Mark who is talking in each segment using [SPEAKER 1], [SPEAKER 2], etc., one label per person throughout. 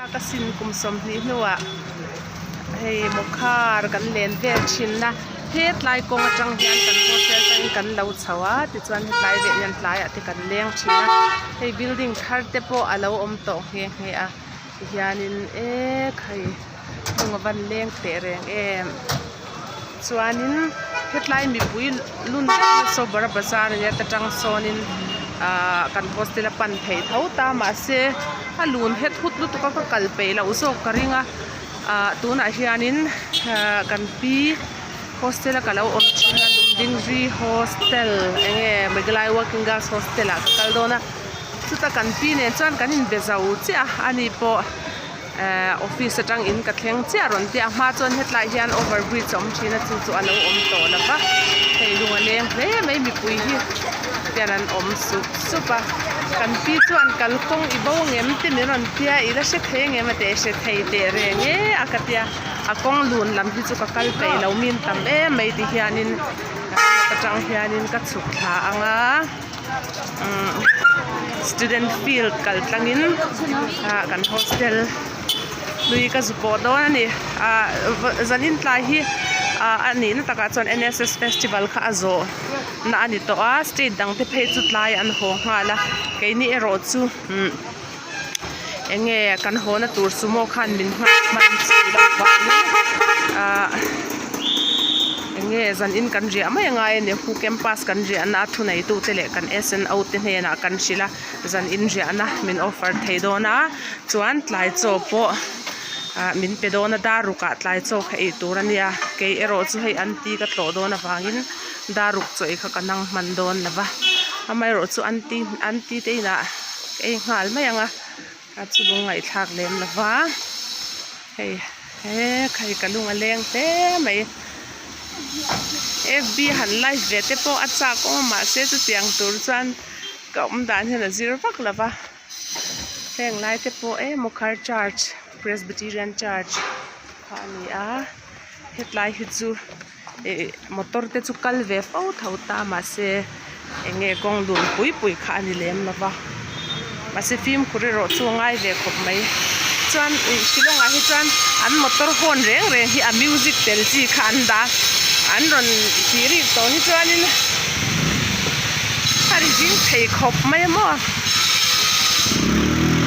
[SPEAKER 1] Ka sin kum sawmhnih hnuah hei mawkhar kan len vel thin a hetlai kawng atang hian kan hostel atangin kan lo chho a tichuan hetlai leh hian tlaiah te kan leng thin a hei building thar te pawh a lo awm tawh nghe nghe a tihianin eee khai hnung a van leng teh reng em chuanin hetlai mipui lun saw bara bazar ania ta tang sawnin ahh kan hostel a pan theih tho ta mahse a lun het hut lutuk a ka kal peih loh zawk ka ring a ahh tunah hianin ahh kan pi hostel a ka lo awm thin a Lumdingri hostel eng nge Meghalaya working girls hostel ah ka kal dawn a chuta kan pi nen chuan kan inbe zo chiah a ani pawh. Ehh office atang in ka thleng chiah rawn tia a hma chuan hetlai hian over bridge a awm thin a chu chu a lo awm tawh lo va hei lung a leng hle mai mipui hi hian an awm sup sup a kan pi chuan kalkawng i bo ngem te min rawn tia i la hre thei ang em a teh hre thei teh reng e a ka tia a kawng lun lam hi chu ka kal peih lo min tam em mai ti hianin atang hianin ka chhuk thla ang a. Student field kal tlangin ah kan hostel hlui ka zu pawh dawn a ni ah zanin tlai hi ah a nihna takah chuan N S S festival kha a zawh na a ni tawh a state dang te phei chu tlai an haw nghal a keini erawh chu umm eng nge kan haw na tur sumo khan min nghak hman si loh vangin ah eng nge zan in kan riah mai angai a ni hu campus kan riah na a thuneitu te leh kan S N O te hnenah kan hrilh a zan in riah na min offer thei dawn a chuan tlai chaw pawh ah min pe dawn a dar ruk ah tlai chaw kha ei tur a nia kei erawh chu hei aunty ka tlawh dawn avangin dar ruk chaw ei kha ka nang hman dawn lo va amaherawhchu aunty aunty te inah. Ka ei nghal mai ang a a chu lung ngaihthlak lem lo va hei he khai ka lung a leng hle mai fb han live ve te pawh a chak awm a mahse chutiang tur chuan ka awm dan hian a zir vak lo va heng lai te pawh emaw khar church presbyterian church kha a ni a hetlai hi chu. Ih motor te chu kal ve fo tho ta mahse eng nge kawng dun pui pui kha a ni lem lo va mahse fimkhur erawh chu a ngai ve khawp mai chuan ih shillong ah hi chuan an motor horn reng reng hi a music tel chi kha an dah a an rawn tih rik tawh hi chuanin a ri zing thei khawp mai a maw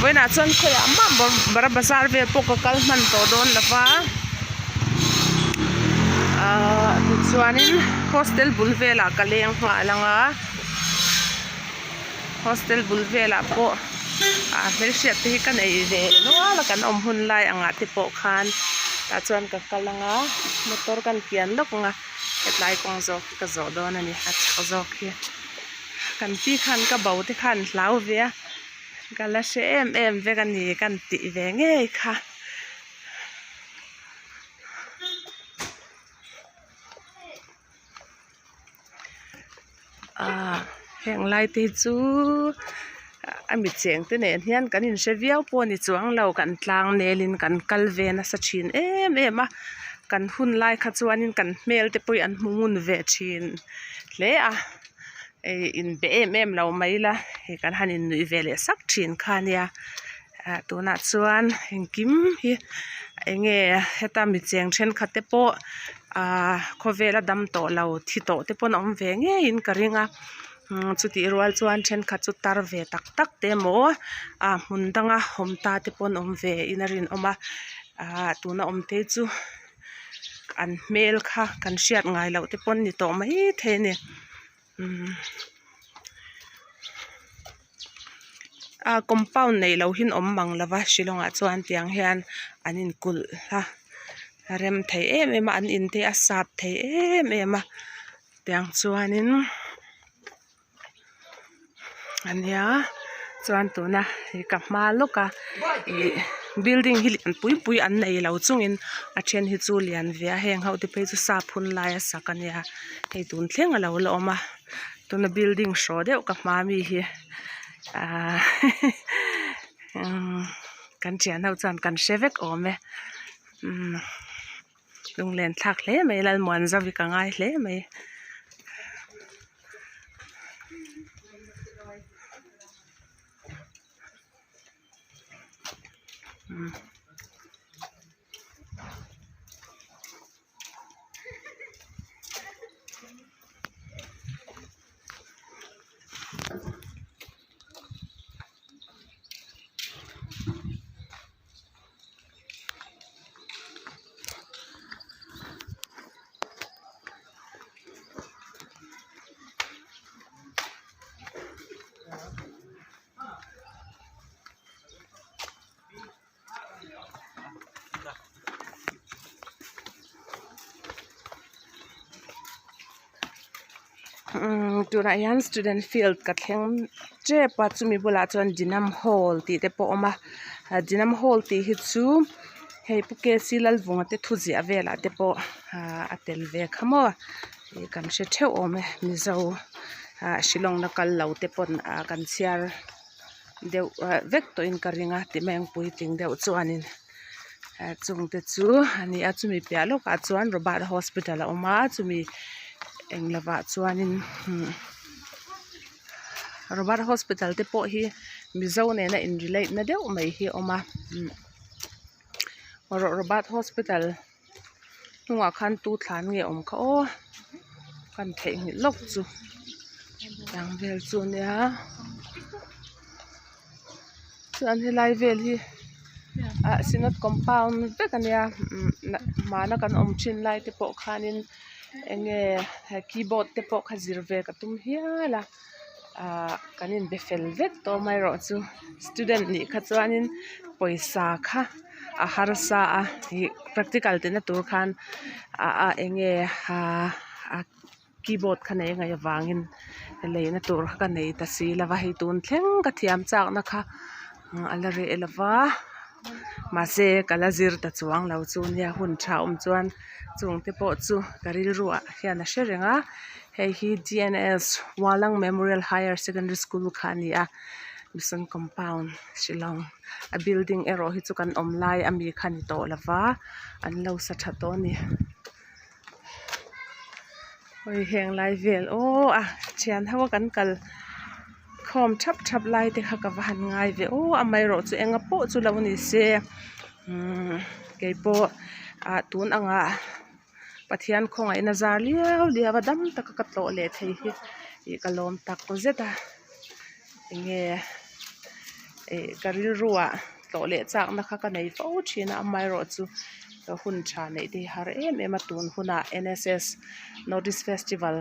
[SPEAKER 1] vawiinah chuan khawiah mah bara bazar vel pawh ka kal hman tawh dawn lo va. Ahh tichuanin hostel bul velah ka leng nghal ang a hostel bul velah pawh ah hmelhriat te hi ka nei ve nual a kan awm hun lai angah te pawh khan tah chuan ka kal ang a motor kan kian lawk ang a hetlai kawng zawk hi ka zawh dawn a ni a chhak zawk hi kan pi khan ka bo te khan hlau ve a ka la hre em em vek a ni kan tih ve ngei kha. Ahh heng lai te hi chu a mi cheng te nen hian kan inhre viau pawh a ni chuang lo kan tlang nel in kan kal ve nasa thin em em a kan hun lai kha chuanin kan hmel te pawh hi an hmu ngun ve thin hle a ih inbe em em lo mai ila hei kan han innuih ve leh sak thin kha a nia. Ah tunah chuan engkim hi eng nge heta mi cheng thenkhat te pawh ah khawvela dam tawh lo thi tawh te pawn a awm ve ngeiin ka ring a chutih rual chuan thenkhat chu tar ve tak tak te emaw ah hmun danga awm ta te pawn awm ve in a rinawm a ah tuna awm te chu an hmel kha kan hriat ngai loh te pawn ni tawh maithei a ni. A compound neih loh hi an awm mang lo va shillong ah chuan tiang hian an inkulh a a rem thei em em a an in te a sap thei em em a tiang chuanin ania chuan tuna hei ka hma lawk a ih building hi lian pui pui an nei lo chungin a then hi chu lian ve a heng ho te phei chu sap hun laia sak ania. Hei tun thleng a lo la awm a tuna building hraw deuh ka hma ami hi ahh kan thian ho chuan kan hre vek awm e umm lunglen thlak hle mai Lalmuanzawi ka ngai hle mai. Umm tunah hian student field ka thleng tep a chumi bulah chuan dinam hall tih te pawh a awm a dinam hall tih hi chu hei pu k c lalvunga te thu ziah velah te pawh ahh a tel ve kha maw ih kan hre theuh awm e mizo ah shillong la kal lo te pawn ah kan chhiar deuh ah vek tawhin ka ring a ti mai ang puitling deuh chuanin ah chungte chu a ni a chumi piah lawkah chuan Robert hospital a awm a chumi eng lovah chuanin umm Robert hospital te pawh hi mizo nena in relate na deuh mai hi a awm a umm Robert hospital hnungah khan tu thlan nge awm kha aw kan theihnghilh lawk chu tiang vel chu a nia chuan helai vel hi ah synod compound vek a nia hmana kan awm thin lai te pawh khanin eng nge keyboard te pawh kha zir ve ka tum hial a ahh kan inbe fel vek tawh amaherawhchu student nih kha chuanin pawisa kha a harsa a ih practical tihna tur khan ah eng nge ah a keyboard kha nei ngaih avangin leina tur kha ka nei ta si lo va hei tun thleng ka thiam chakna kha a la reh lo va mahse ka la zir ta chuang lo chu nia hun tha awm chuan chung te pawh chu ka rilru ah hian a hre reng a hei hi D N S Walang Memorial Higher Secondary School kha a ni a mission compound Shillong a building erawh hi chu kan awm lai ami kha a ni tawh lo va an lo sa tha tawh a ni hawi heng lai vel aw a thian ho a kan kal khawm thap thap lai te kha ka va han ngai ve aw amaherawh chu enga pawh chu lo ni se umm keipawh ah tun angah Pathian khawngaihna zar liau liau a dam taka ka tlawh leh thei hi ih ka lawm tak zet a enge ih ka rilruah tlawh leh chakna kha ka nei fo thin a amaherawhchu ka hun tha neih te hi har em em a tun hunah N S S north east festival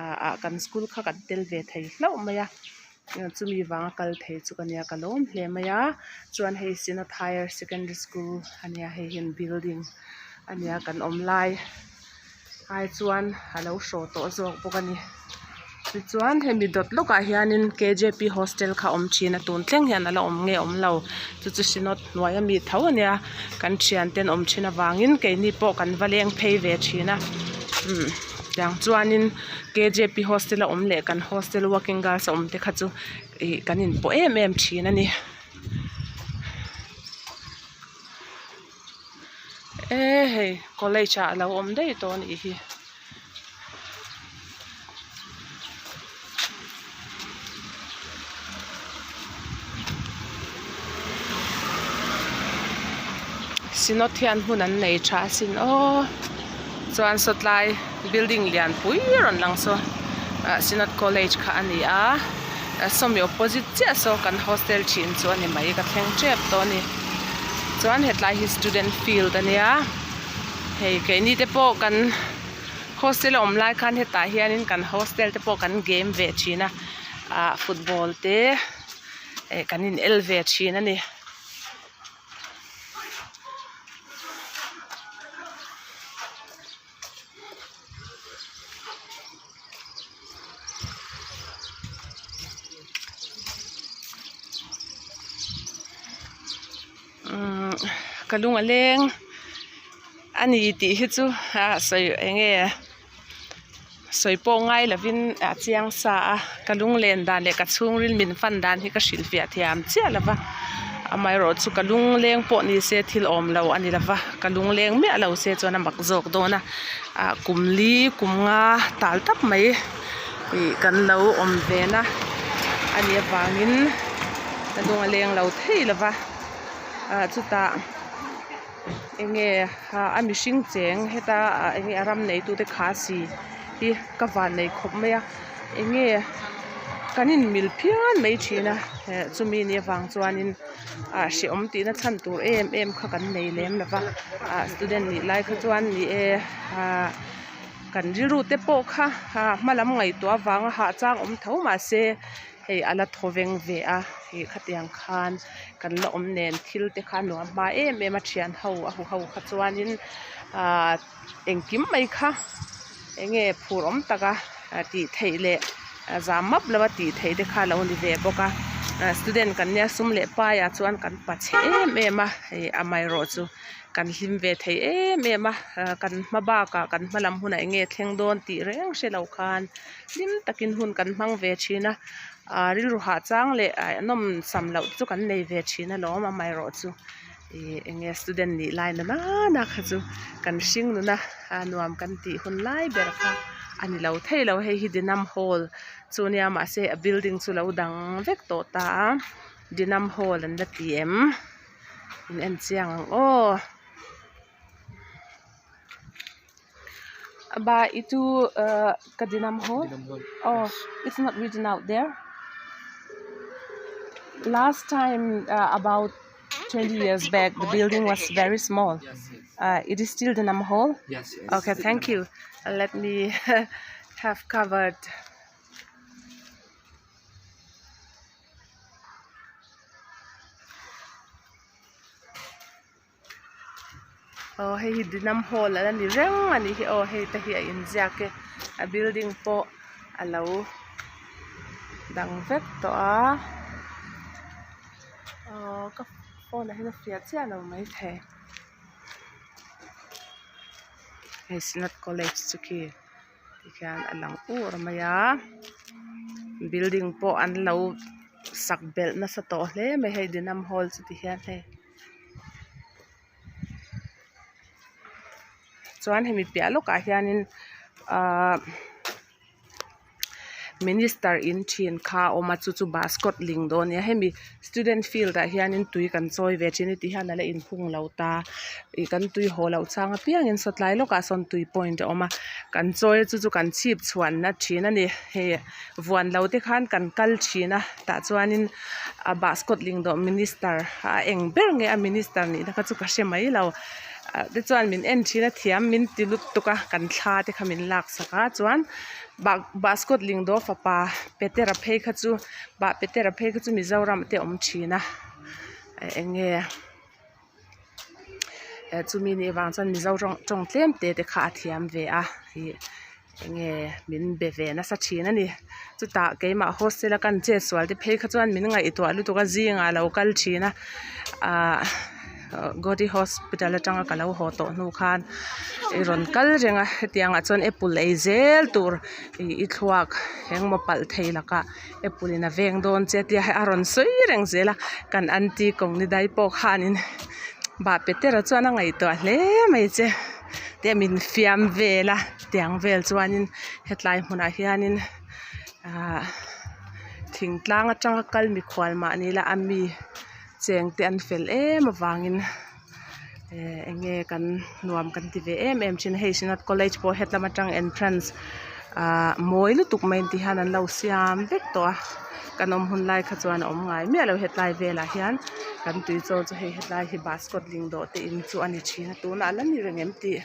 [SPEAKER 1] ah kan school kha kan tel ve thei hlauh mai a chumi vanga kal thei chu ka nia ka lawm hle mai a chuan hei synod higher secondary school a nia hei hian building a nia kan awm lai ai chuan a lo hraw tawh zawk bawk a ni tichuan hemi dawt lawkah hianin k j p hostel kha a awm thin a tun thleng hian a la awm nge awm lo chu chu synod hnuai ami tho a nia kan thian ten awm thin avangin keini pawh kan va leng phei ve thin a umm tiang chuanin k j p hostel a awm leh kan hostel working girls a awm te kha chu ih kan inpawh em em thin a ni. E hei college ah alo awm daih tawh a nih hi. Synod hian hmun an nei tha asin aw chuan sawtlai building lian pui rawn lang saw ah synod college kha a ni a sawmi opposite chiah saw kan hostel thin chu a ni mai ka thleng tep tawh a ni chuan hetlai hi student field a nia hei keini te pawh kan hostel a awm lai khan hetah hianin kan hostel te pawh kan game ve thin a ah football te eh kan in el ve thin a ni. Umm ka lung a leng a ni tih hi chu ah sawi eng nge sawi pawh ngai lovin a chiang sa a ka lunglen dan leh ka chhungril min fan dan hi ka hrilhfiah thiam chiah lo va amaherawh chu ka lungleng pawh ni se thil awm lo a ni lo va ka lungleng miah lo se chuan a mak zawk dawn a ah kum li kum nga tal tap mai ih kan lo awm ve na a nih avangin ka lung a leng lo thei lo va. Ah chutah eng nge a mihring cheng heta ah eng nge a ram nei tute khasi hi ka van nei khawp mai a eng nge kan in mil phian mai thin a eh chumi nih avang chuanin ah hrehawm tihna chhan tur em em kha kan nei lem lo va ah student nih lai kha chuan ni e ah kan rilru te pawh kha ah hma lam ngaihtuah avanga hah chang awm tho mahse hei a la thaw veng ve a ih khatiang khan kan la awm nen thil te kha nuam hma em em a thian ho a hu ho kha chuanin ah engkim mai kha eng nge phur awm taka tih theih leh zam map lova tih theih te kha a lo ni ve bawk a student kan nia sum leh paiah chuan kan pa chhe em em a ih amaherawhchu kan hlim ve thei em em a kan hma bakah kan hma lam hunah eng nge thleng dawn tih reng hre lo khan hlim takin hun kan hmang ve thin a ah rilru hah chang leh nawm sam loh chu kan nei ve thin alawm amaherawhchu Ih eng nge student nih lai na nana kha chu kan hring nuna a nuam kan tih hun lai ber kha a ni lo thei lo hei hi Dinam hall chu nia mahse a building chu lo dang vek tawh ta a Dinam hall an la ti em in en chiang ang aw. Ba itu ah ka Dinam hall aw it's not written out there last time ah about. 20 years back the building was very small uh, it is still Dinam Hall
[SPEAKER 2] Yes, yes.
[SPEAKER 1] okay thank you let me have covered aw hei hi Dinam Hall ala ni reng a nih hi aw hei te hi a inziak e a building pawh a lo dang vek tawh a aww ka phone ah hian a fiah chiah lo maithei hei synod college chu khi tikhian a lang ur mai a building pawh an lo sak belh nasa tawh hle mai hei Dinam Hall chu ti hian hei. Chuan hemi piah lawkah hianin ahh minister in thin kha a awm a chu chu basket ling dawn a nia hemi student field ah hianin tui kan chawi ve thin a ti hian ala inhung lo ta ih kan tui haw loh chang apiangin sawtlai lawkah sawn tui point a awm a kan chawi a chu chu kan chhip chhuanna thin a ni hei vuan lo te khan kan kal thin a tah chuanin a basket ling dawh minister a eng ber nge a minister nih na kha chu ka hre mai lo ah te chuan min en thin a thiam min ti lutuk a kan thla te kha min lak sak a chuan basket ling dawh fapa petera phei kha chu bah petera phei kha chu mizoram te awm thin a eng nge eh chumi nih vang chuan mizo tawng tawng tlem te te kha a thiam ve a ih eng nge min be ve nasa thin a ni chutah keimah hostel a kan chet sual te phei kha chuan min ngaihtuah lutuk a zingah a lo kal thin a ahh gauhati hospital atanga ka lo haw tawh hnu khan i rawn kal reng a hetiang ah chuan apple ei zel tur ih i thluak engmaw palh thei lakah. Apple in a veng dawn che tia hei a rawn sawi reng zel a kan aunty kawngni dai pawh khanin bah petera chuan a ngaihtuah hle mai che te min fiam vel a tiang vel chuanin hetlai hmunah hianin ahh thingtlang atanga kal mikhual mah ni ila a mi cheng te an fel em avangin eh eng nge kan nuam kan ti ve em em thin a hei synod college pawh hetlam atang entrance ah mawi lutuk mai ti hian an lo siam vek tawh a kan awm hun lai kha chuan a awm ngai miah lo hetlai velah hian kan tui chaw chu hei hetlai hi basket ling dawh te in chu a ni thin a tunah a la ni reng em tih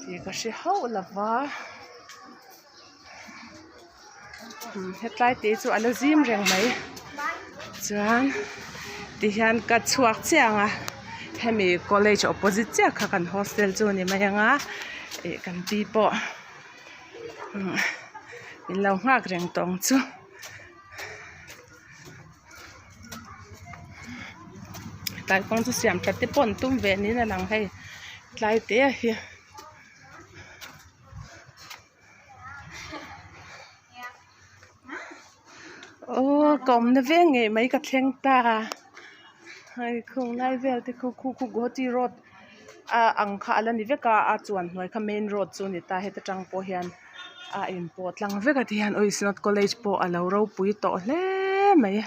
[SPEAKER 1] tih ka hre hauh lo va hetlai te chu a la zim reng mai chuan tihian ka chhuak chiah ang a hemi college opposite chiah kha kan hostel chu a ni mai ang a ih kan pi pawh min lo nghak reng tawh ang chu. Tlai kawng chu siam that te pawh an tum ve niin a lang hei tlai te a hi. Aw ka awmna veng ngei mai ka thleng ta hei khung lai vel te khu khu khu guwahati road a ang kha a la ni vek a a chuan hnuai kha main road chu a ni ta heta tang pawh hian a inpawh tlang vek a ti hian aw synod college pawh a lo ropui tawh hle mai.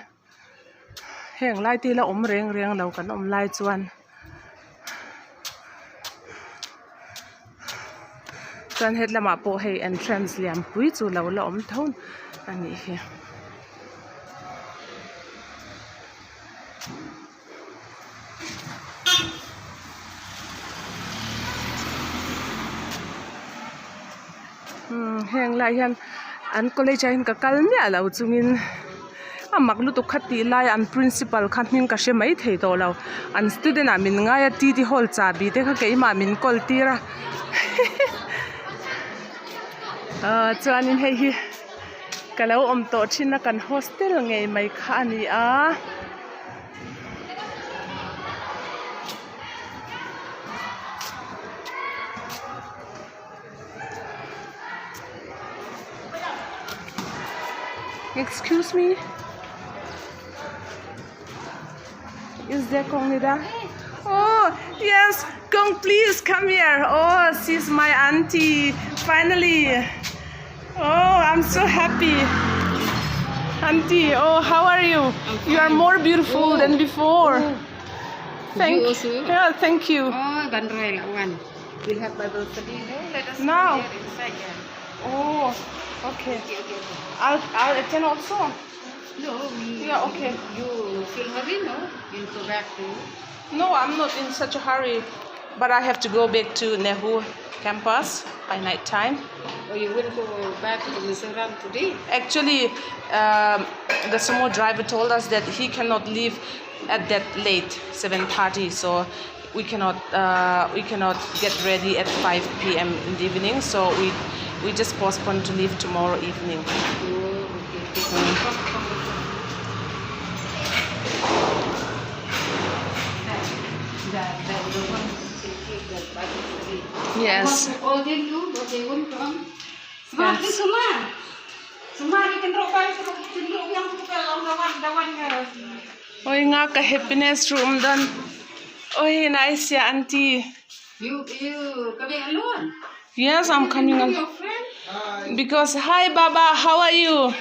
[SPEAKER 1] Heng lai te hi la awm reng reng lo kan awm lai chuan chuan hetlamah pawh hei entrance lianpui chu lo la awm tho a nih hi. Umm heng lai hian an college ah hian ka kal miah lo chungin a mak lutuk kha tih lai an principal kha hming ka hre mai thei tawh lo an student ah min ngai a t t hall chahbi te kha keimah min kawl tir a ahh chuanin hei hi. Ka lo awm tawh thin a kan hostel ngei mai kha a ni a. Excuse me Is there Kong Nida? Oh yes Kong please come here oh she's my auntie finally. Oh, I'm so happy. Auntie, oh, how are you? You are more beautiful oh. than before. Oh. Thank you. Also? Yeah, thank you.
[SPEAKER 2] Oh, one. We have Bible study. No, let us
[SPEAKER 1] now.
[SPEAKER 2] Inside, yeah.
[SPEAKER 1] Oh, okay.
[SPEAKER 2] Okay, okay, okay.
[SPEAKER 1] I'll I'll attend also.
[SPEAKER 2] No, we.
[SPEAKER 1] Yeah, okay.
[SPEAKER 2] You feel hurry, no? You go back to.
[SPEAKER 1] No, I'm not in such a hurry, but I have to go back to Nehu campus by night time.
[SPEAKER 2] Oh, you will go back to Mizoram today?
[SPEAKER 1] Actually, um, the sumo driver told us that he cannot leave at that late, 7.30, so we cannot uh, we cannot get ready at 5 p.m. in the evening, so we we just postpone to leave tomorrow evening.
[SPEAKER 2] Oh, okay. okay. Come, come, come. The, the, the one who take the Bible study.
[SPEAKER 1] Yes.
[SPEAKER 2] I want to call them too, but they won't come. Semua,
[SPEAKER 1] Yes.
[SPEAKER 2] semua. Semua ni kendrok balik, kendrok yang suka lawan lawan ke.
[SPEAKER 1] Oi nga ka happiness room dan. Oi nice ya auntie.
[SPEAKER 2] You you coming alone?
[SPEAKER 1] Yes, I'm coming
[SPEAKER 2] Bring
[SPEAKER 1] on.
[SPEAKER 2] your friend?
[SPEAKER 1] Because hi Baba, how are you?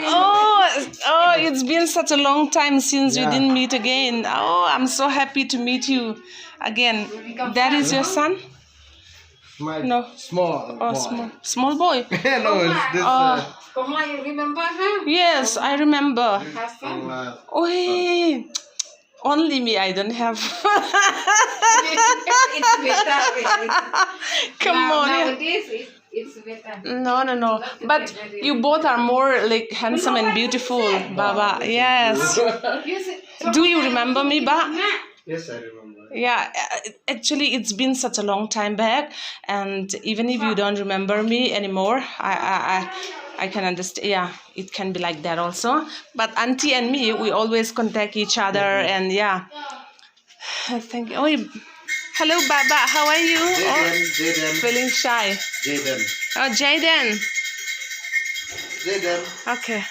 [SPEAKER 1] Oh, oh, it's been such a long time since we
[SPEAKER 3] Yeah.
[SPEAKER 1] didn't meet again. Oh, I'm so happy to meet you again.
[SPEAKER 2] become
[SPEAKER 1] That is your son?
[SPEAKER 3] My
[SPEAKER 1] No.
[SPEAKER 3] small
[SPEAKER 1] Oh,
[SPEAKER 3] boy.
[SPEAKER 1] small, small boy.
[SPEAKER 3] no, it's this.
[SPEAKER 1] Oh.
[SPEAKER 2] Koma, you remember her?
[SPEAKER 1] Yes, I remember.
[SPEAKER 2] Hassan.
[SPEAKER 1] Oh, hey. only me, I don't have.
[SPEAKER 2] it's better.
[SPEAKER 1] Come
[SPEAKER 2] Now,
[SPEAKER 1] on. yeah.
[SPEAKER 2] Nowadays, it's, it's better.
[SPEAKER 1] No, no, no. But you both are more like handsome and beautiful, Baba. Yes.
[SPEAKER 2] You say,
[SPEAKER 1] Do you remember me, Ba?
[SPEAKER 3] yes, I remember.
[SPEAKER 1] Yeah, actually, it's been such a long time back, and even if you don't remember me anymore, I, I, I, I can understand. Yeah, it can be like that also. But auntie and me, we always contact each other, and yeah. Thank you. Oh, hello, Baba. How are you? Oh,
[SPEAKER 3] Jaden, Jaden,
[SPEAKER 1] feeling shy.
[SPEAKER 3] Jaden,
[SPEAKER 1] Oh, Jaden.
[SPEAKER 3] Jaden.
[SPEAKER 1] Okay.